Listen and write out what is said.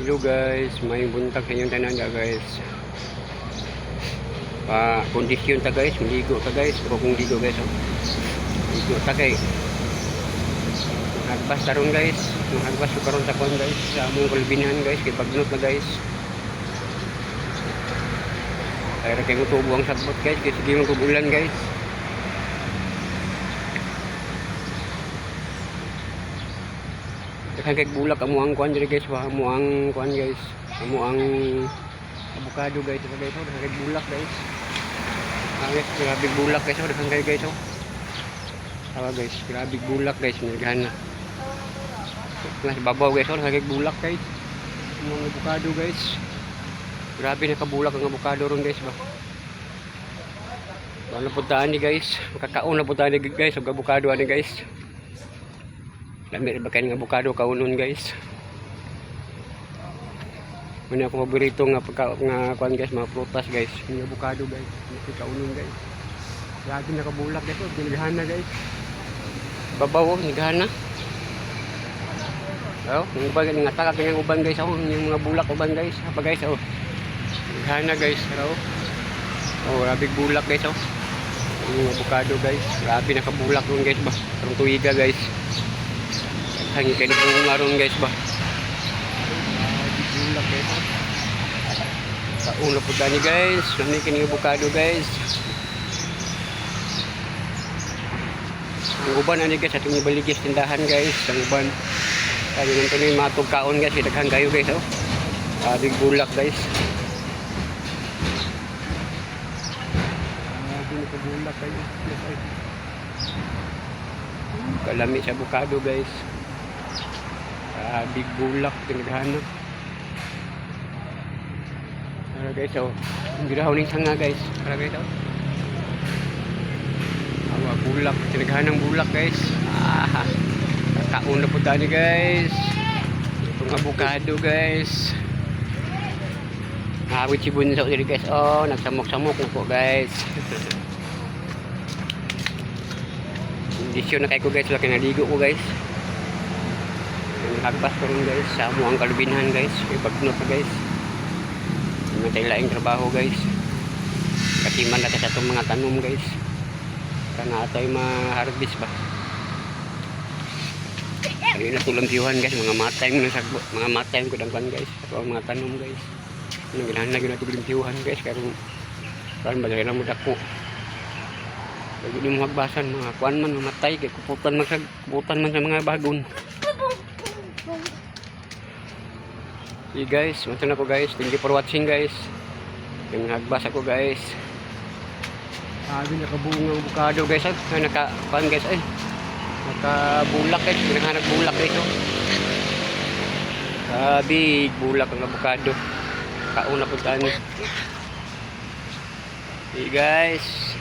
Hello guys, may buntag sa inyong tanan guys. Pa kondisyon ta guys, ligo ta guys, ako kung ligo guys. Oh. Ligo ta kay. Hagbas taron guys, hagbas ko karon sa kuan guys, sa among kulbinhan guys, kay bagnot na guys. Ay ra kay tubo ang sagbot guys, kay sige man kog ulan guys. Daghan kay bulak amo ang kuan diri guys, wa amo ang kuan guys. Amo ang avocado guys, ito guys, oh, daghan kay bulak guys. Ah, guys, grabe bulak guys, oh, daghan kayo guys, oh. Tawa guys, grabe bulak guys, naghan na. Mas babaw guys, oh, daghan kay bulak guys. Amo ang avocado guys. Grabe nakabulak ang avocado ron guys ba. Wala po ni guys, makakaon na po ni guys, og avocado ani guys. Lami ba kayo ng avocado kaunon guys. Muna ako paborito nga pagka nga kuan guys, mga prutas guys. Yung avocado guys, hindi kaunon guys. Lagi nakabulak guys, oh, ginagahan na guys. Babaw oh, ginagahan na. Oh, yung uban nga takak yung uban guys, oh, yung mga bulak uban guys. Apa guys, oh. Ginagahan na guys, oh. Oh, grabe bulak guys, oh. Yung avocado guys, grabe nakabulak ron guys ba. Karong tuiga guys. Hangi kayo ng ron guys ba. Bulak guys. Kauna po tani guys. Nami kini avocado guys. Ang uban ani guys atong ibaligis tindahan guys. Ang uban. Tayo nang tuloy matug kaon guys. Daghan kayo guys oh. Grabe bulak guys. Grabe nakabulak kayo. Kalami sa avocado guys. Grabe bulak tinaghanan. Tara guys, oh. Ang giraw ning sanga guys. Tara guys, oh. Awa bulak, tinaghanang bulak guys. Ah. Kakaon na po tayo guys. Itong avocado guys. Nakawit si Bunso diri guys. Oh, nagsamok-samok na po guys. Kondisyon na kay ko guys, laki naligo ko guys. Nagbas ko rin guys sa amo ang kalubinhan guys. Kay bagnot na guys. Mga tayo laing trabaho guys. Katiman na sa itong mga tanom guys. Kana tayo ma-harvest ba. Ayun na tulong tiyuhan guys, mga matay mo na sagbo, mga matay ko dangkan guys. Ako ang mga tanom guys. Ano ginahan na ginato tiyuhan guys karon karon ba lang mo dako. Pag di mo hagbasan mga kuan man mamatay kay kuputan man sa kuputan man sa mga bagon. Hey guys, mata na ko guys. Thank you for watching guys. Yung hagbas ako guys. Sabi nakabunga ang avocado guys. Ay, naka kuan guys ay. Nakabulak guys, nakahanap bulak guys oh. Sabi bulak ang avocado. Kauna po tayo. Hey guys.